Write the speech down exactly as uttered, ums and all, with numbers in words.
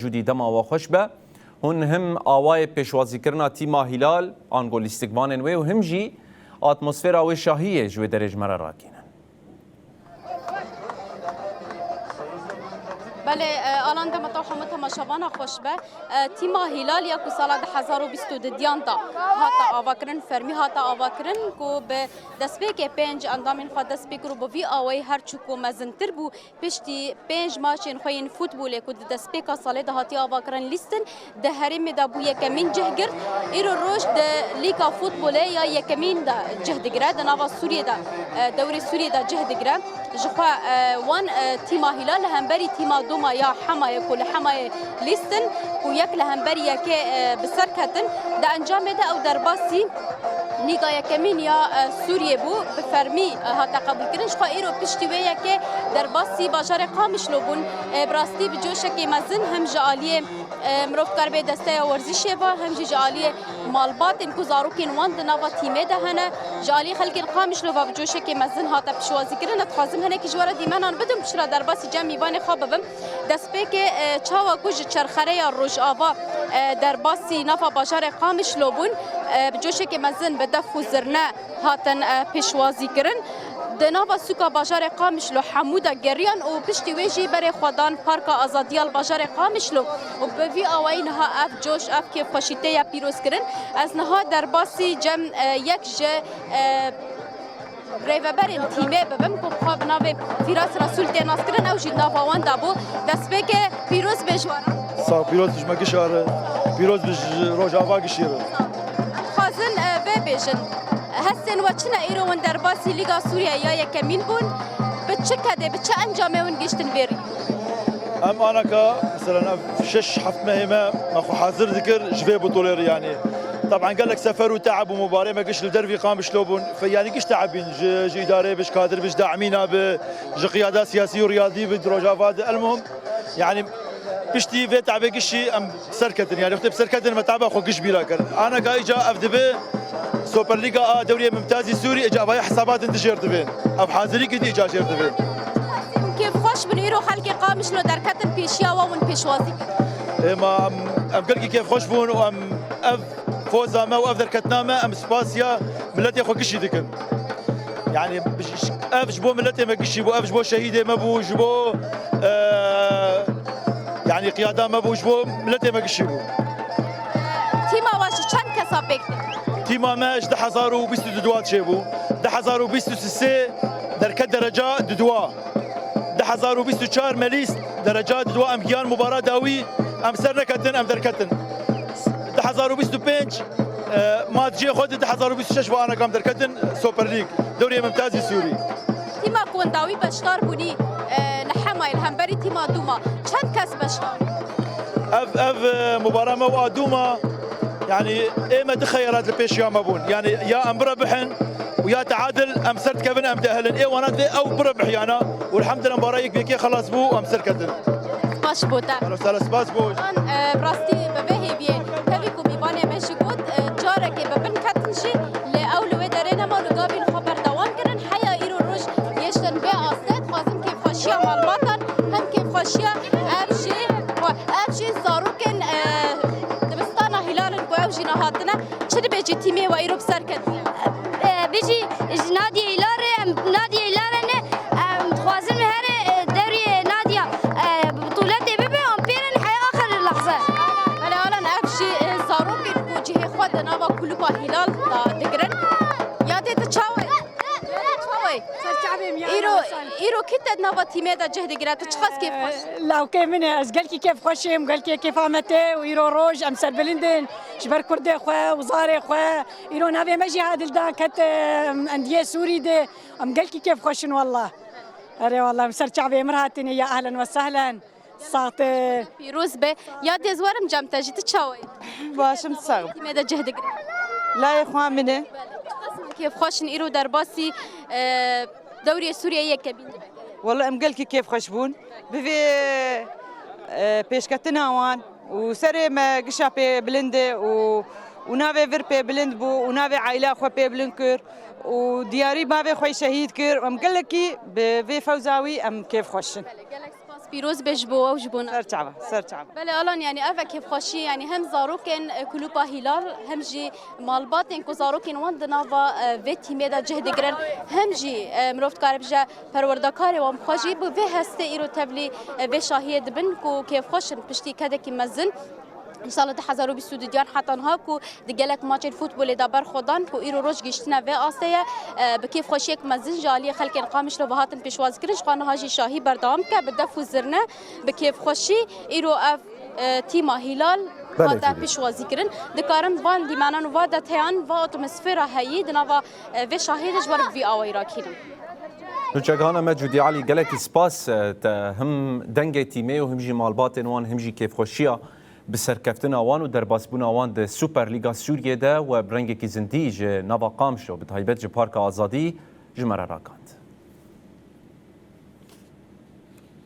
Jûdî dema we xweş be. Hûn him awayê pêşwazîkirina tîma Hîlal, ango lîstikvanên wê û him jî atmosfera wê şahiyê ji wê derê ji me re rakînin. Belê, e, Alan, dema te û hemû temaşevana xweş be. E, tîma Hîlal ya ku sala du hezar û bîst û duyan de hate avakirin, fermî hate avakirin ku bi destpêkê pênc endamên xwe dest pê kir û bi vî awayî her çi ku mezintir bû, piştî pênc maçên xwe yên futbolê ku di destpêka salê de hatiye avakirin lîstin, di herêmê de bû yekemîn cih girt. Îro roj di lîga futbolê ya yekemîn de cih digire, di nava Sûriyê de, e, dewrê Sûriyê de cih digire. Ji xwe, e, wan, e, tîma Hîlal li hemberî tîma Doma ya Hemayê ku li Hemayê lîstin ku yek li hemberî yekê, e, bi ser ketin. Di encamê de ew derbasî Lîga yekemîn ya, e, Sûriyê bû, bi fermî, e, hate qebûlkirin. Ji xwe îro piştî wê yekê derbasî bajarê Qamişlo bûn. E, bi rastî bi coşekê mezin hem ji aliyê, e, mirov dikare bê desteya werzîşê ve, hem jî ji aliyê malbatên ku zarokên wan di nava tîmê de hene, ji aliyê xelkên Qamişlo ve bi coşekê mezin hate piştwazîkirin. Ez dixwazim hinekî ji we re dîmenan bidim, piştre derbasî cem mîvanê xwe bibim. Destpêkê, e, çawa ku ji çerxereya Rojava, e, derbasî nava bajarê Qamişlo bûn, e, bi coşekê mezin bi def û zirne hatin, e, pêşwazî kirin. Di nava sûka bajarê Qamişlo hemû de geriyan û piştî wê jî berê xwe dan Parka Azadiya li bajarê Qamişlo û bi vî awayî niha ev coş, ev kêfxweşî tê ye pîroz kirin. Ez niha derbasî cem, e, yek ji, e, rêveberên tîmê bibim ku bi xwe bi navê Fîras Resûl tê naskirin, ew jî nava wan de bû. Destpêkê pîroz bê ji we re. Sax, pîroz bi ji me gişa re, pîroz bi ji Rojava gişî re. Dixwazin, e, vê bêjin. Hestên we çi ne îro hûn derbasî Lîga Sûriye ya yekemîn bûn? Bi çi kedê, bi çi encamê hûn gihiştin vê rî? Em anaka, meselen, ev şeş heft mehê me, me xwe hazir dikir ji vê butulê re, yanî. Taban gelek sefer û teeb û mubarê me giş li dervî Qamişlo bûn. Fe-, yanî giş teeb bîn ji, ji îdarê bi, ji kadir bi, ji damîna bi, ji qiyada siyasî û riyadî bi, di Rojava de. Elmuhim, yanî piştî vê teebê gişî em bi ser ketin. Yanî wextê bi ser ketin me teeba xwe giş bîra kir. Anaka îca ev dibe Superlîga a dewriyê Mimtazî Sûrî, îca evaya hesabatin di jêr divên. Ev hazirîkî di îca jêr divên. Kêfxweş bin îro xelkê Qamişlo derketin pêşiya we hûn pêşwazî kirin. Ê ma em, em gelkî kêfxweş bûn û em ev foza me û ev derketina me em spasiya miletê xwe gişî dikin. Yanî bi-, ev ji bo miletê me gişî bû, ev ji bo şehîdê me bû, ji bo, e, yanî qiyada me bû, ji bo miletê me gişî bû. Tîma we ji çend kesa pêk tê? Tîma me ji du hezar û bîst û du çêbû. Du hezar û bîst û sê derket dereca dudwa. Du hezar û bîst û çar me lîst dereca dudwa, em giyan mubara dawî, em ser neketin, em derketin. Du hezar û bîst û pênc, e, ma di cihê xwe di du hezar û bîst û şeş ve anaka em derketin Super League, dewrê Mimtazî Sûrî. Tîma ku hûn dawî beşdar bûnî, e, li Hemayê li hemberî tîma Dûma çend kes beşdar? Ev, ev, e, mubara me û a Dûma, yanî ê me du xeyalat li pêşiya me bûn. Yanî ya em bira bihin û ya teadil em ser dikevin em dihilin. Ê wana divê ew bira bihiyana û elhamdülillah mubara yek bi yekê xelas bû û em ser ketin. Spas bo te. Hello, sala spas bo. An, e, rastî bi vê hêviyê tevî ku mîvanê me jî got, e, carekê bi bin ketin jî, lê ew li wê derê nema û li gavên xwe berdewam kirin. Heya îro roj gihiştin vê astê, dixwazim kêfxweşiya malbatan, hem kêfxweşiya ev jî, ev jî zarokên, e, dibistana Hîlal in ku ew jî nehatine. Çi dibêjî tîmê we îro bi ser ketiye? E, bijî ji Nadî Hîlal re, em Nadî Hîlal re ne, em dixwazin here, e, dewrî Nadî ya, e, butûletê bibe, em pêrin heya axir lehze. Belê Alan, ev jî, e, zarokên ku cihê xwe di nava kulûpa Hîlal de digirin. Yadê tu çawa ye? Çawa ye? Ser çavê min ya. Îro, îro kî te di nava tîmê de cih digire? Tu çiqas kêfxweş? Lawkê min e, ez gelkî kêfxweş im, gelkî kêfa me tê û îro roj em serbilind in ji ber kurdê xwe û zarê xwe. Îro navê me jî hadil da ket, em, endiyê Sûrî de. Em gelkî kêfxweş in wallah. Erê wallah, em ser çavê min hatine, ya ehlen ve sehlen. Saxte. Pîroz be. Ya têz werim cem te jî, tu çawa yî? Baş im, sax. Tîmê de cih digire. Layê xwe min e. Kêfxweş in îro derbasî, e, dewrê Sûriyeyê yekemîn dibe. Wele em gelkî kêfxweş bûn. Bi vê, e, pêşketina wan û serê me gişa pê bilind e û, û navê vir pê bilind bû û navê aîla xwe pê bilind kir û diyarî mavê xwe şehîd kir. Em gelekî bi vê fewza wî em kêfxweş in. Gelek spas Pîroz be ji bo we û ji bo na. Ser çava, ser çava. Belê Alan, yanî ev e kêfxweşî, yanî hem zarokên, e, kulûpa Hîlal, hem jî malbatên ku zarokên wan di nava, e, vê tîmê de cih digirin, hem jî, e, mirov dikare bije perwerdekarê wan bi xwe jî bi vê hestê îro tevlî, e, vê şahiyê dibin ku kêfxweş in piştî kedekî mezin. Ji sala du hezar û bîst û duyan heta niha ku di gelek maçên futbolê de berxwe dan ku îro roj gihiştine vê astê ye, e, bi kêfxweşiyek mezin ji aliyê xelkên Qamişlo ve hatin pêşwazîkirin, ji xwe niha jî şahî berdewam dike bi def û zirne, bi kêfxweşî îro ev, e, tîma Hîlal Belê hate Cûdî. Pêşwazîkirin. Dikarin van dîmenan û va deteyan, va atmosfera heyî di nava, e, vê şahiyê de ji we re bi vî awayî rakînim. Nûçegihana me Cûdî Elî, gelekî spas, e, te him dengê tîmê û him jî malbatên wan, him jî kêfxweşiya bi serkeftina wan û derbasbûna wan di Super Lîga Sûriyê de we bi rengekî zindî ji nava Qamişlo, bi taybet ji Parka Azadî ji me re rakand.